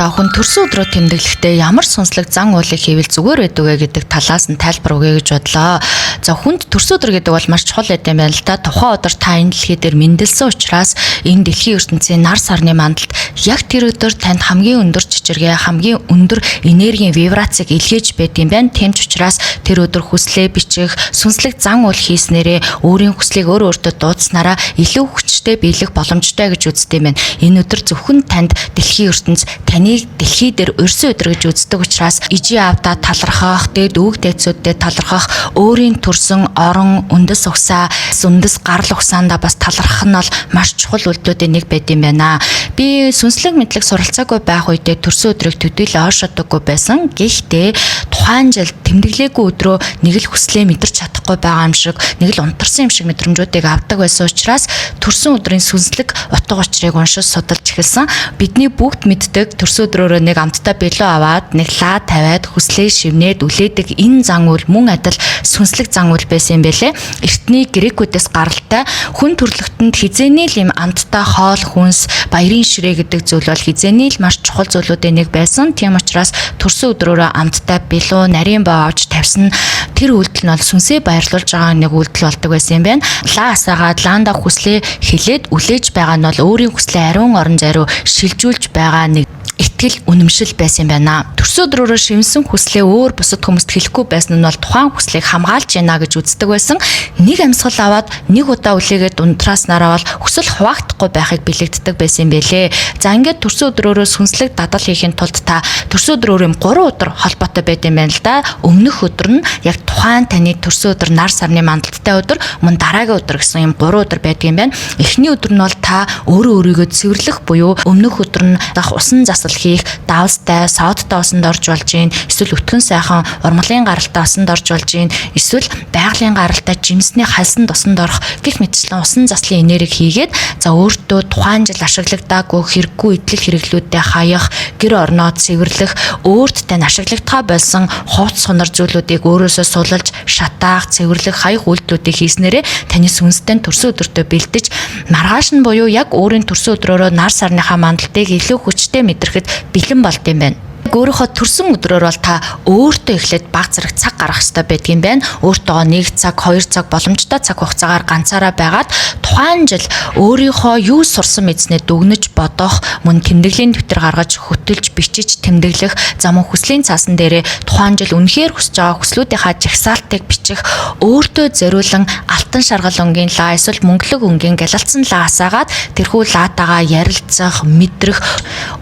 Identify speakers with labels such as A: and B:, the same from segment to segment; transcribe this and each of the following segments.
A: Та хүн төрсөн өдрөө тэмдэглэхдээ ямар сүнслэг зан үйлийг хийвэл зүгээр байдаг вэ гэдэг талаас нь тайлбар өгье гэж бодлоо. За, хүнд төрсөн өдөр гэдэг бол маш чухал байт юм байна л да. Тухайн өдөр та энэ дэлхий дээр мэндэлсэн учраас энэ дэлхийн ертөнцийн нар сарны мандалд яг тэр өдөр танд хамгийн өндөр чичиргээ, хамгийн өндөр энергийн вибрацийг илгээж байд юм байна. Тийм ч учраас тэр өдөр хүслээ бичих, сүнслэг зан үйл хийснээрээ өөрийн хүслийг өөр өөртөө дуудсанараа илүү хүчтэй биелэх боломжтой гэж үздэг юм байна. Энэ өдөр зөвхөн танд дэлхийн ертөнц таныг дэлхий дээр урьсан өдөр гэж үздэг учраас ижи аавдаа талархах, дээд өвөг дээдсүүдэд талархах, өөрийн төрсэн орон, үндэс угсаа, үндэс гарал угсаандаа бас талархах нь бол маш чухал үйлдэлүүдийн нэг байд юм байна. Би сүнслэг мэдлэг суралцаагүй байх үедээ төрсөн өдрийг төдийлөн ойшоодоггүй байсан. Гэхдээ тухайн жил тэмдэглээгүй өдрөө нэг л хүслээ мэдэрч чадахгүй байгаа юм шиг, нэг л унтарсан юм шиг мэдрэмжүүдийг авдаг байсан учраас төрсөн өдрийн сүнслэг утга учирыг уншиж судалж эхэлсэн. Бидний бүгд мэддэг төрсөн өдрөөрөө нэг амттай бэлүү аваад, нэг лаа тавиад, хүслээ шивнээд үлээдэг энэ зан үйл мөн адил сүнслэг зан үйл байсан юм бэлээ. Эртний грекүүдээс гаралтай хүн төрлөختөнд хизээний л юм амттай хоол хүнс, баярын ширээ гэдэг зүйл бол хизээний л маш чухал зүйлүүдийн нэг байсан. Тийм учраас төрсөн өдрөөрөө амттай бэлүү, нарийн боо авч тавьсан тэр үйлдэл нь бол сүнсээ баярлуулж байгаа нэг үйлдэл болдог байсан юм байна. Лаа асаагаад лаанда хүслээ хэлээд үлээж байгаа нь бол өөрийн хүслээ ариун орон зай руу шилжүүлж байгаа нэг итгэл үнэмшил байсан юм байна. Төрсөн өдрөөрөө шивнэсэн хүслээ өөр бусад хүмүүст хэлэхгүй байсан нь бол тухайн хүслийг хамгаалж байна гэж үздэг байсан. Нэг амьсгал аваад нэг удаа үлээгээд унтрааснараа бол хүсэл хуваагдахгүй байхыг бэлэгддэг байсан юм бэлээ. За, ингээд төрсөн өдрөөрөө сүнслэг дадал хийхин тулд та төрсөн өдрөөр юм 3 өдөр холбоотой байд юм байна л да. Өмнөх өдөр нь яг тухайн таны төрсөн өдөр нар сарны мандалттай өдөр, мөн дараагийн өдөр гэсэн юм 3 өдөр байдаг юм байна. Эхний өдөр нь бол та өөрөө өөрийгөө цэвэрлэх буюу өмнөх өдөр нь дах усан засал хийх, давстай, содтой усанд орж болж гин, эсвэл өтгөн сайхан урмлын гаралтай усанд орж болж гин, эсвэл байгалийн гаралтай жимсний хальсан тусанд орох гэх мэтчлэн усан заслын энерги хийгээд, за, өөртөө тухайн жил ашиглагдаагүй хэрэггүй идэл хэрэглүүдээ хаях, гэр орноо цэвэрлэх, өөрт тань ашиглагдахаа болсон хувц сунар зүйлүүдийг өөрөөсөө сулалж, шатаах, цэвэрлэх, хаях үйлдэлүүдийг хийснээрээ таны сүнстэй төрсөн өдөртөө бэлдэж, маргааш нь буюу яг өөрийн төрсөн өдрөөрөө нар сарныхаа мандалтыг илүү хүчтэй мэдрэхэд бэлэн болд юм байна. Өөрийнхөө төрсөн өдрөөр бол та өөртөө эхлээд баг зэрэг цаг гаргах хэрэгтэй байдаг юм байна. Өөртөөгөө 1 цаг, 2 цаг боломжтой цаг хугацаагаар ганцаараа байгаад тухайн жил өөрийнхөө юу сурсан мэдснээ дүгнэж бодох, мөн тэмдэглэлийн дэвтэр гаргаж хөтөлж, бичиж тэмдэглэх, за, мөн хүслийн цаасан дээрээ тухайн жил үнэхээр хүсэж байгаа хүслүүдийнхаа жагсаалтыг бичих, өөртөө зориулан алтан шаргал өнгийн лаа эсвэл мөнгөлөг өнгийн гялалцсан лаа асаагаад тэрхүү лаатагаа ярилцах, мэдрэх,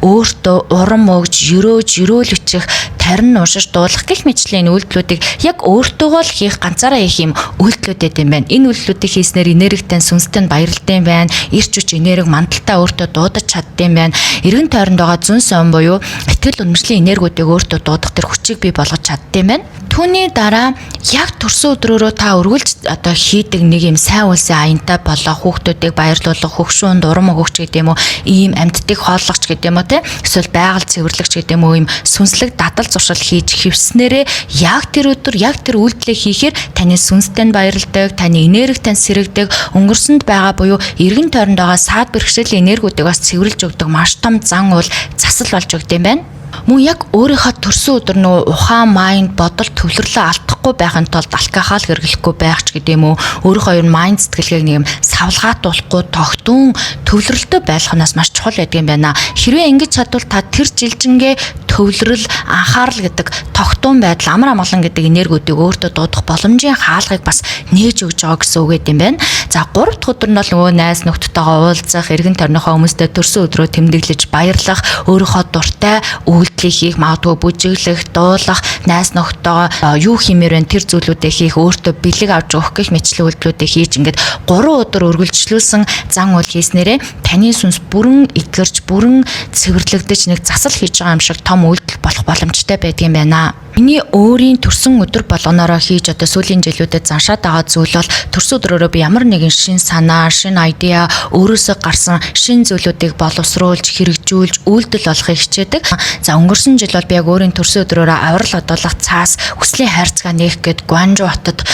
A: өөртөө урам өгж, ерөөж, ерөөл бичих, тарин уншиж дуулах гэх мэтчлийн үйлдэлүүдийг яг өөртөөгөө л хийх, ганцаараа хийх юм үйлдэлүүд байд юм байна. Энэ үйлдэлүүдийг хийснээр энергитэй, сүнстэй нь баярлалтай юм байна. Ирч хүч, энерги, мандалтай өөртөө дуудаж чаддсан байна. Эргэн тойронд байгаа зөн сон буюу итгэл үнэмшлийн энергиудыг өөртөө дуудах тэр хүчийг бий болгож чаддсан байна. Түүний дараа яг төрсөн өдрөөрөө та өргөлж одоо хийдэг нэг юм сайн үйлсийн аянтай болоо хүүхдүүдийг баярлуулах, хөгшүүнд урам өгөгч гэдэг юм уу, ийм амьтдыг хооллогч гэдэг юм уу те, эсвэл байгаль цэвэрлэгч гэдэг юм уу, ийм сүнслэг дадал зуршил хийж хэвснээрээ яг тэр өдөр яг тэр үйлдэлээ хийхээр таны сүнстэй нь баярладаг, таны энерги тань сэрэгдэг, өнгөрсөнд байгаа буюу эргэн тойронд байгаа саад бэрхшээлийн энергиудыг бас цэвэрлж өгдөг маш том зан үйл засал болж өгдөг юм байна. Мөн яг өөрийнхөө төрсөн өдөр нөгөө ухаан, mind, бодол, төвлөрлөө алдахгүй байхын тулд алкогол хэрэглэхгүй байх ч гэдэг юм уу, өөрийнхөө ер нь mind сэтгэлгээг нэг юм савлгаатуулахгүй тогтун төвлөрөлтөй байлгахнаас маш чухал байдаг юм байна. Хэрвээ ингэж чадвал та тэр жилжингээ төвлөрөл, анхаарал гэдэг тогтун байдал, амар амгалан гэдэг энергиудыг өөртөө дуудах боломжийн хаалгыг бас нээж өгж байгаа гэсэн үг юм байна. За, 3 дахь өдөр нь бол нөгөө найз нөхдөдтэйгээ уулзах, эргэн тойрныхоо хүмүүстэй төрсөн өдрөө тэмдэглэж баярлах, өөрийнхөө дуртай үйлдэлийг хийх, магадгүй бүжиглэх, дуулах, найз нөхдөдтэйгээ юу хиймээр байна тэр зүйлүүдээ хийх, өөртөө бэлэг авч өгөх гэх мэтлэн үйлдэлүүдээ хийж ингээд 3 өдөр үргэлжлүүлсэн зан үйл хийснээрээ таны сүнс бүрэн эдгэрч, бүрэн цэвэрлэгдэж, нэг засал хийж байгаа юм шиг том үйлдэл болох боломжтой байдаг юм байна. Миний өөрийн төрсөн өдөр болгоноороо хийж одоо сүүлийн жилүүдэд заншаад байгаа зүйл бол төрсөн өдрөөрөө би ямар нэгэн шин санаа, шин idea, өөрөөсөө гарсан шин зүйлүүдийг боловсруулж, хэрэгжүүлж, үйлдэл болохыг хичээдэг. За, өнгөрсөн жил бол би яг өөрийн төрсөн өдрөөрөө аврал одуулах цаас, хүслийн хайрцаг цагаа нээх гээд Гуанжу хотод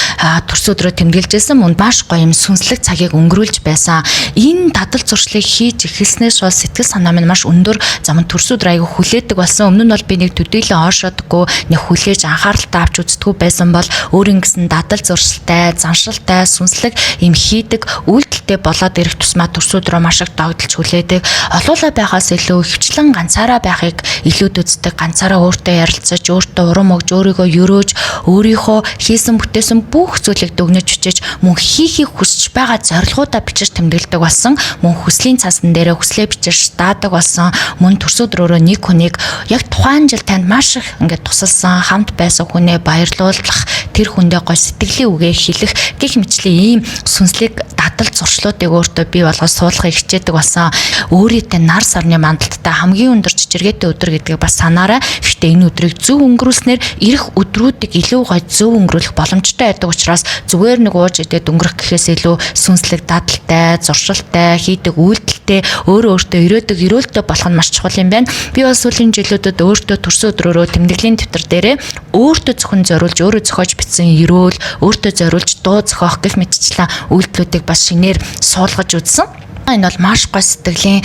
A: төрсөн өдрөө тэмдэглэжсэн, мөн маш гоё юм сүнслэг цагийг өнгөрүүлж байсан. Энэ дадал зуршлыг хийж эхэлснээс бол сэтгэл санаа минь маш өндөр, за мөн төрсөн өдөр аягүй хүлээдэг болсон. Өмнө нь бол би нэг төдийлөн оошоодгүй, нэг хүлээж анхааралтай авч үздэггүй байсан бол өөрийн гэсэн дадал зуршилтай, заншилтай, сүнслэг юм хийдэг үйлдэлтэй болоод ирэх тусмаа төрсөн өдрөө маш их догдолж хүлээдэг. Олуулаа байхаас илүү ихэвчлэн ганцаараа байхыг илүүд үздэг. Ганцаараа өөртөө ярилцаж, өөртөө урам өгж, өөрийгөө ерөөж, өөрийнхөө хийсэн бүтээсэн бүх зүйлийг дүгнэж бичиж, мөн хийхийг хүсэж байгаа зорилгоудаа бичиж тэмдэглэдэг болсон. Мөн хүслийн цаасан дээрээ хүслээ бичиж даадаг болсон. Мөн төрсөн өдрөөрөө нэг хүнийг яг тухайн жил танд маш их ингээд тусалсан, хамт байсан хүнээ баярлуулах, тэр хүндээ гой сэтгэлийн үгээ хэлэх гэх мэтчлийн ийм сүнслэг дадал зуршлуудыг өөртөө бий болгож суулгахыг хичээдэг болсон. Өөрийнхөө нар сарны мандалттай хамгийн өндөр чичиргээтэй өдөр гэдгийг бас санаарай. Гэхдээ энэ өдрийг зөв өнгөрүүлснээр ирэх өдрүүдийг илүү гой зөв өнгөрүүлэх боломжтой байдаг учраас зүгээр нэг ууж идээд өнгөрөх гэхээс илүү сүнслэг дадалтай, зуршилтай, хийдэг үйлдэлтэй, өөрөө өөртөө өрөөдөг ерөөлтөй болох нь маш чухал юм байна. Би бас сүүлийн жилүүдэд өөртөө төрсөн өдрөөрөө тэмдэглэлийн дэвтэр дээрээ өөртөө зөвхөн зориулж өөрөө зохиож бичсэн ерөөл, өөртөө зориулж дуу зохиох гэх мэтчлэн үйлдэлүүдийг бас шинээр суулгаж үзсэн. Энэ бол маш гой сэтгэлийн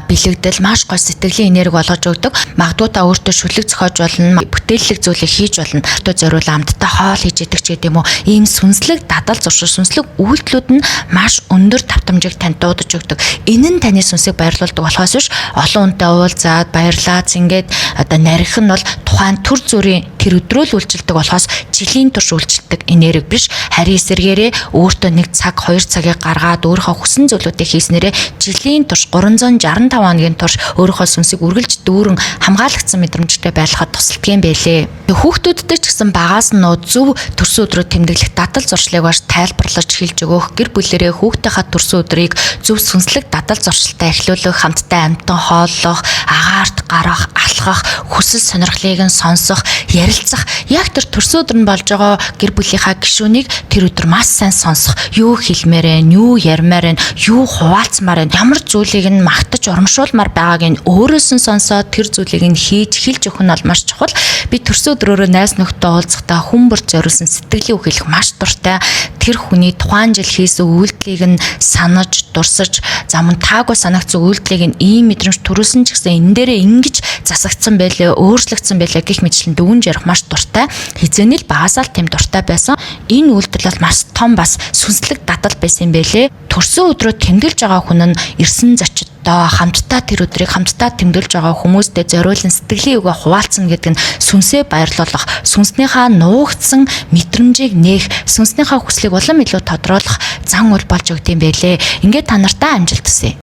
A: бэлэгдэл, маш гой сэтгэлийн энерги болгож өгдөг. Магадгүй та өөртөө шүлэг зохиож болно, бүтээллэг зүйлийг хийж болно. Өөртөө зориулан амттай хоол хийж идэг ч гэдэг юм уу. Ийм сүнслэг дадал зуршил, сүнслэг үйлдэлүүд нь маш өндөр тавтамжийг танд дуудаж өгдөг. Энэ нь таны сүнсийг баярлуулдаг болохоос биш, олон хүнтэй уулзаад баярлаад ингээд одоо нарих нь бол тухайн төр зүрийн тэр өдрөө л үйлчилдэг болохоос жилийн турш үйлчилдэг энерги биш. Харин эсэргээрээ өөртөө нэг цаг, 2 цагийг гаргаад өөрийнхөө хүссэн зүйлүүдийг хийснээрээ жилийн турш 365 хоногийн турш өөрийнхөө сүнсийг үргэлж дүүрэн хамгаалагдсан мэдрэмжтэй байлгахад тусалдаг юм байлээ. Хүүхдүүдтэй ч гэсэн багаас нь зөв төрсөн өдрөө тэмдэглэх дадал зуршлыг баш тайлбарлаж хэлж өгөх, гэр бүлэрээ хүүхдийнхаа төрсөн өдрийг зөв сүнслэг дадал зуршилтай эхлүүлэх, хамтдаа амтан хооллох, агаарт гарах, алхах, хүсэл сонирхлыг нь сонсох, ярилцах, яг тэр төрсөн өдөр нь болж байгаа гэр бүлийнхаа гишүүнийг тэр өдөр маш сайн сонсох, юу хэлмээр байна, юу ярмаар байна, юу хуваалцмаар байна, ямар зүйлийг нь магтаж урамшуулмаар байгааг нь өөрөөс нь сонсоод тэр зүйлийг нь хийж хэлж өгөх нь бол маш чухал. Би төрсөн өдрөөрөө найз нөхдөд уулзахдаа хүн бүр зориулсан сэтгэлийн үг хэлэх маш дуртай. Тэр хүний тухайн жил хийсэн үйлдэлийг нь санаж, дурсаж, за мөн таагүй санагдсан үйлдэлийг нь ийм мэдрэмж төрүүлсэн ч гэсэн энэ дээрээ ингэж засагдсан байлээ, өөрчлөгдсөн байлээ гэх мэтчлэн дүгнж ярих маш дуртай. Хэзээний л багасаа л тийм дуртай байсан. Энэ үйлдэл бол маш том бас сүнслэг дадал байсан юм байлээ. Төрсөн өдрөө тэмдэглэж байгаа хүн нь ирсэн зочидтой хамтдаа тэр өдрийг хамтдаа тэмдэглэж байгаа хүмүүстэй зориулан сэтгэлийн үгээ хуваалцсан гэдэг нь сүнсээ баярлуулах, сүнснийхаа нуугдсан мэдрэмжийг нээх, сүнснийхаа хүслийг улам илүү тодруулах зан үйл болж өгдөг юм байлээ. Ингээд та нартаа амжилт хүсье.